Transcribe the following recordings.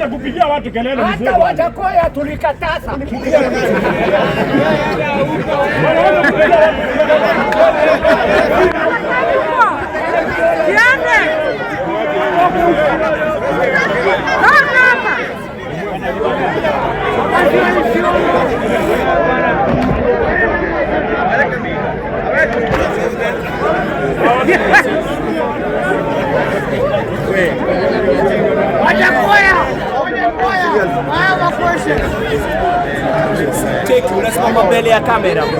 kupigia watu kelele mzee. Hata Wajackoyah tulikataza. Bwana, wacha kupigia watu kelele. Kiande! Toka hapa! Wajackoyah! I have a question. Cheki, unasimama mbele ya kamera. I have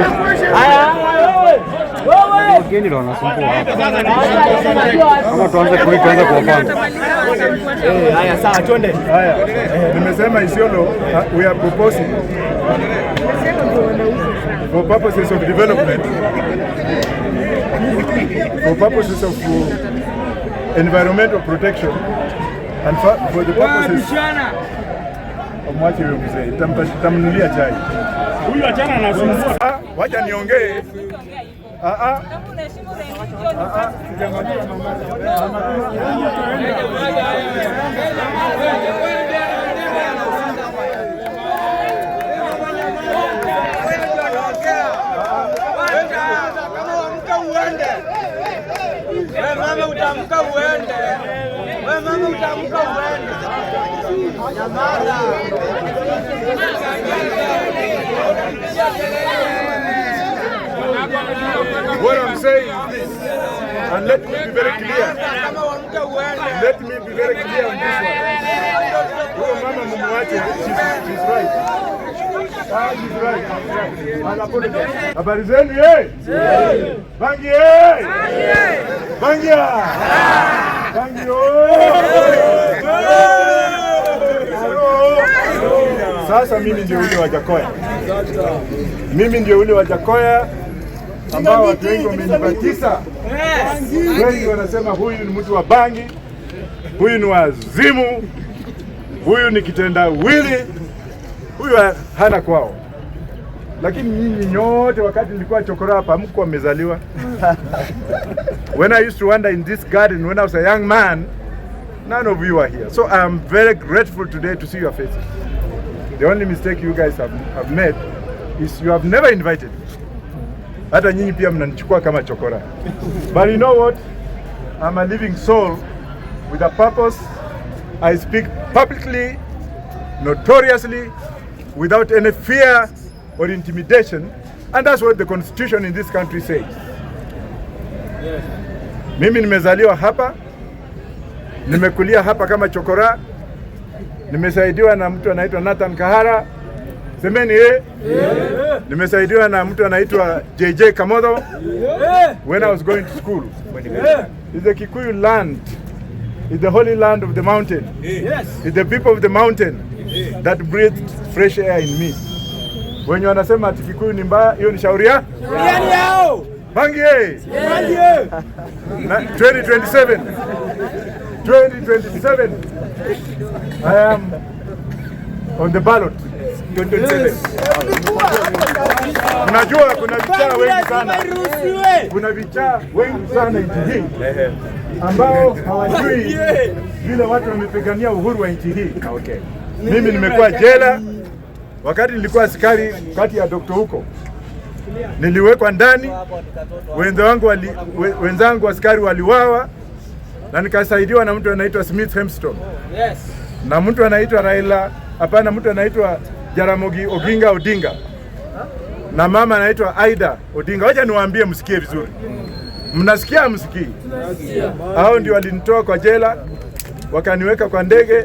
a question. Haya, wewe. Wewe. Wageni ndio wanasumbua hapa. Kama tuanze kui tuanze kuwapanga. Eh, haya sawa, twende. Haya, nimesema Isiolo, we are proposing for purposes of development, for purposes of environmental protection and for the purposes of, mwache huyo mzee, tamnunulia chai. Huyu achana anasumbua. Ah, wacha niongee. Ah, ah. Ah, ah, sijamaliza, mama. Mama. Kama uamka uende. We mama utaamka uende. We mama utaamka uende. Nyamaza. What I'm saying is this, and let me be very clear. Kama uamka uende. Let me be very clear on this one. Huyo mama mumwache, she's right. Ah, she's right. I'll apologize. Habari zenu ye? Bangi ye? Bangi ya? Bangi oh! Hello. Sasa mimi ndio ule Wajackoyah. Mimi ndio ule Wajackoyah ambao watu wengi wamenibatiza. Wengi wanasema huyu ni mtu wa bangi, huyu ni wazimu, huyu ni kitendawili, huyu hana kwao. Lakini nyinyi nyote wakati nilikuwa chokora hapa hamkuwa mmezaliwa. When I used to wander in this garden when I was a young man, none of you are here. So I am very grateful today to see your faces. The only mistake you guys have made is you have never invited me. Hata nyinyi pia mnanichukua kama chokora. But you know what? I'm a living soul with a purpose. I speak publicly, notoriously, without any fear or intimidation. And that's what the constitution in this country says. Mimi nimezaliwa hapa, nimekulia hapa kama chokora, nimesaidiwa na mtu anaitwa Nathan Kahara, semeni eh? Nimesaidiwa na mtu anaitwa JJ Kamotho when I was going to school. It's the Kikuyu land, it's the holy land of the mountain. It's the people of the mountain that breathed fresh air in me. Wenye wanasema ati Kikuyu ni mbaya, hiyo ni shauri ya Yani yao. Bangi eh! Na 2027, 2027, I am on the ballot 2027. Mnajua kuna vichaa wengi sana, kuna vichaa wengi sana nchi hii ambao hawajui vile watu wamepigania uhuru wa nchi hii. Mimi nimekuwa jela wakati nilikuwa askari kati ya Dr. huko niliwekwa ndani, wenzangu askari waliwawa, na nikasaidiwa na mtu anaitwa Smith Hempstone na mtu anaitwa Raila, hapana, mtu anaitwa Jaramogi Oginga Odinga na mama anaitwa Aida Odinga. Wacha niwaambie msikie vizuri. Mnasikia msikii? Hao ndio walinitoa kwa jela wakaniweka kwa ndege.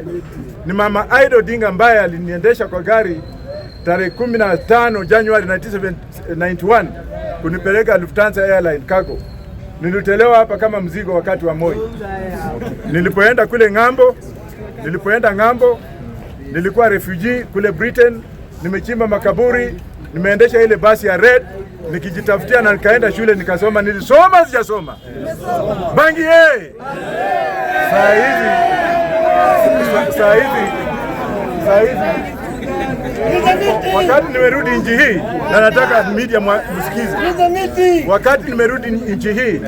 Ni mama Aida Odinga ambaye aliniendesha kwa gari tarehe 15 Januari 1991 kunipeleka Lufthansa Airline cargo. Nilitolewa hapa kama mzigo wakati wa Moi. Nilipoenda kule ng'ambo, nilipoenda ng'ambo nilikuwa refugee kule Britain, nimechimba makaburi, nimeendesha ile basi ya red nikijitafutia, na nikaenda shule nikasoma. Nilisoma sijasoma? Bangi ye! Saa hizi saa hizi wakati nimerudi nchi hii, na nataka media msikize. Wakati nimerudi nchi hii,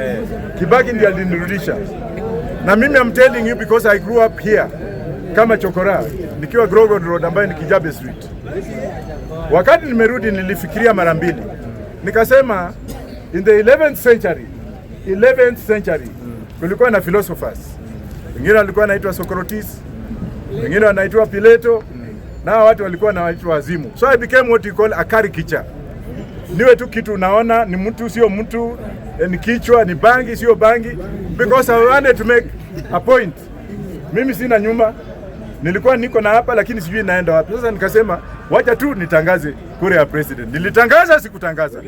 Kibaki ndiye alinirudisha, na mimi I'm telling you because I grew up here. kama chokora nikiwa Grogan Road ambayo ni Kijabe Street. Wakati nimerudi nilifikiria mara mbili, nikasema in the 11th century, 11th century kulikuwa na philosophers, wengine walikuwa wanaitwa Socrates, wengine wanaitwa Plato, na watu walikuwa wanaitwa wazimu. So I became what you call a caricature. Niwe tu kitu unaona ni mtu sio mtu, ni kichwa, ni bangi sio bangi, because I wanted to make a point. Mimi sina nyumba, nilikuwa niko na hapa lakini sijui naenda wapi. Sasa nikasema wacha tu nitangaze kura ya president. Nilitangaza, sikutangaza?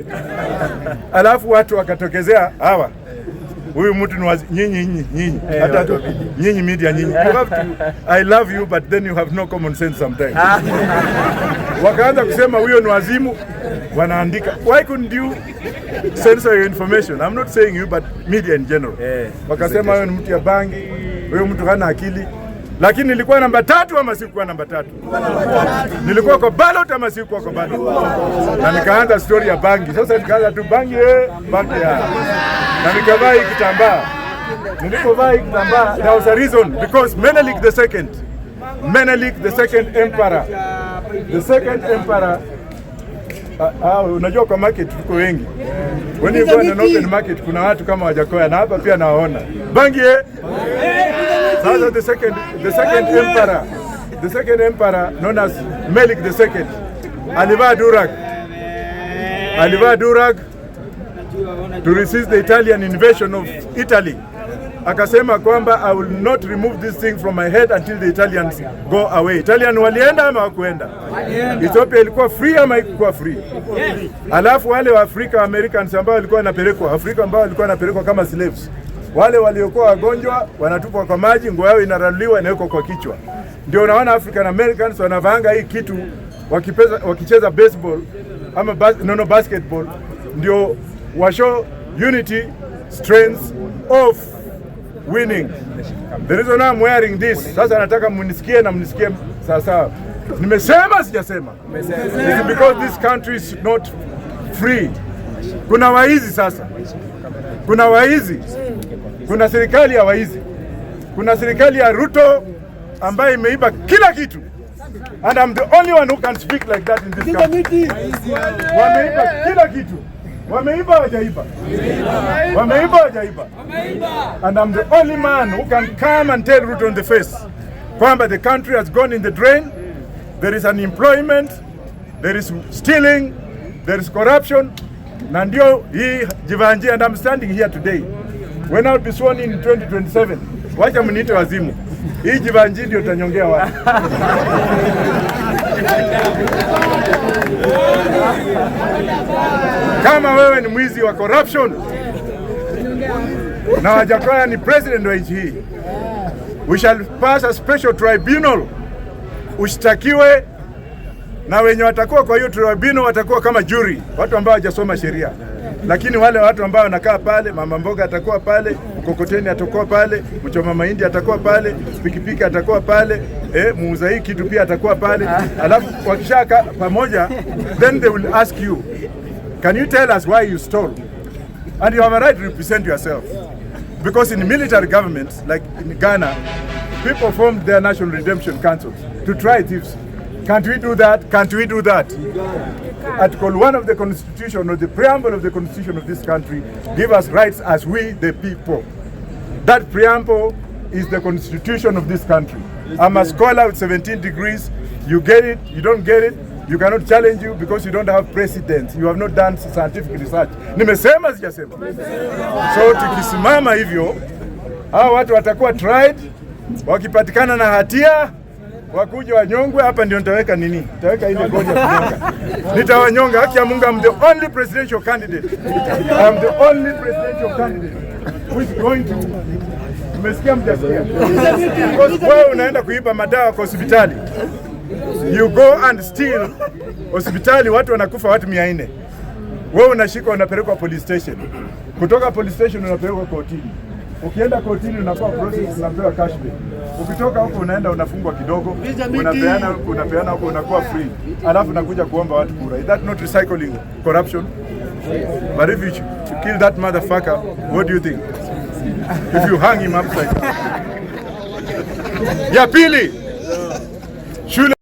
Alafu watu wakatokezea hawa, huyu mtu ni nyinyi nyinyi nyinyi, hata nyinyi media nyinyi, you have to, I love you but then you have no common sense sometimes. Wakaanza kusema huyo ni wazimu, wanaandika. Why couldn't you censor your information? I'm not saying you but media in general. Wakasema huyo ni mtu ya bangi, huyo mtu hana akili. Lakini nilikuwa namba 3 ama sikuwa namba 3? Nilikuwa kwa ballot ama sikuwa kwa ballot? Na nikaanza story ya bangi. Sasa nikaanza tu bangi bangi ya. Na nikavaa hii kitambaa. Nilipovaa hii kitambaa, there was a reason, because Menelik the second, Menelik the second emperor, the second emperor. Unajua kwa market tuko wengi. When you go in an open market kuna watu kama Wajakoya na hapa pia nawaona. Bangi Sasa the second emperor known as Melik the second alivaa durag. Alivaa durag to resist the Italian invasion of Italy. Akasema kwamba I will not remove this thing from my head until the Italians go away. Italian walienda ama hawakuenda? Ethiopia ilikuwa free ama haikuwa free? Alafu wale wa Afrika Americans ambao walikuwa wanapelekwa Afrika, ambao walikuwa wanapelekwa kama slaves, wale waliokuwa wagonjwa wanatupwa kwa maji, nguo yao inaraluliwa inawekwa kwa kichwa. Ndio unaona African Americans wanavaanga hii kitu wakicheza baseball ama basketball, ndio washow unity, strength of winning. The reason I'm wearing this, sasa nataka mnisikie na mnisikie sawa sawa. Nimesema sijasema? It's because this country is not free. Kuna waizi sasa. Kuna waizi. Kuna serikali ya waizi. Kuna serikali ya Ruto ambayo imeiba kila kitu. And I'm the only one who can speak like that in this country. Wameiba kila kitu. Wameiba hawajaiba? Wameiba hawajaiba? And I'm the only man who can come and tell Ruto on the face kwamba the country has gone in the drain, there is unemployment, there is stealing, there is corruption. Na ndio hii Jivanji, and I'm standing here today. When I'll be sworn in 2027, wacha mniite wazimu. Hii Jivanji ndio tanyongea watu. Kama wewe ni mwizi wa corruption na Wajakoya ni president wa nchi hii, we shall pass a special tribunal. Ushtakiwe na wenye watakuwa kwa hiyo tribunal watakuwa kama jury, watu ambao hawajasoma sheria. Lakini wale watu ambao wanakaa pale, mama mboga atakuwa pale, mkokoteni atakuwa pale, mchoma mahindi atakuwa pale, pikipiki atakuwa pale, muuza hii kitu pia atakuwa pale. Alafu wakishaka pamoja, then they will ask you, can you tell us why you stole? And you have a right to represent yourself. Because in military governments, like in Ghana, people formed their National Redemption Councils to try thieves. Can't we do that? Can't we do that? Article 1 of the Constitution, or the preamble of the Constitution of this country, give us rights as we, the people. That preamble is the Constitution of this country. I'm a scholar with 17 degrees. You get it, you don't get it. You cannot challenge you because you don't have precedents. You have not done scientific research. Nimesema sijasema? So tukisimama hivyo, hawa watu watakuwa tried, wakipatikana na hatia wakuja wanyongwe. Hapa ndio nitaweka nini? Nitaweka ile goja kunyonga. Nitawanyonga. Haki ya Mungu, I'm the only presidential candidate. I'm the only presidential candidate who is going to. Umesikia mjasikia? Because wewe unaenda kuiba madawa kwa hospitali. You go and steal hospitali, watu wanakufa watu 400. Wewe unashikwa unapelekwa police station. Kutoka police station unapelekwa kotini. Ukienda kotini unakuwa process, unapewa cash bail. Ukitoka huko unaenda unafungwa kidogo, unapeana huko unakuwa free. Alafu nakuja kuomba watu kura. Is that not recycling corruption? But if you kill that motherfucker, what do you think? If you hang him upside down. Ya pili, Shule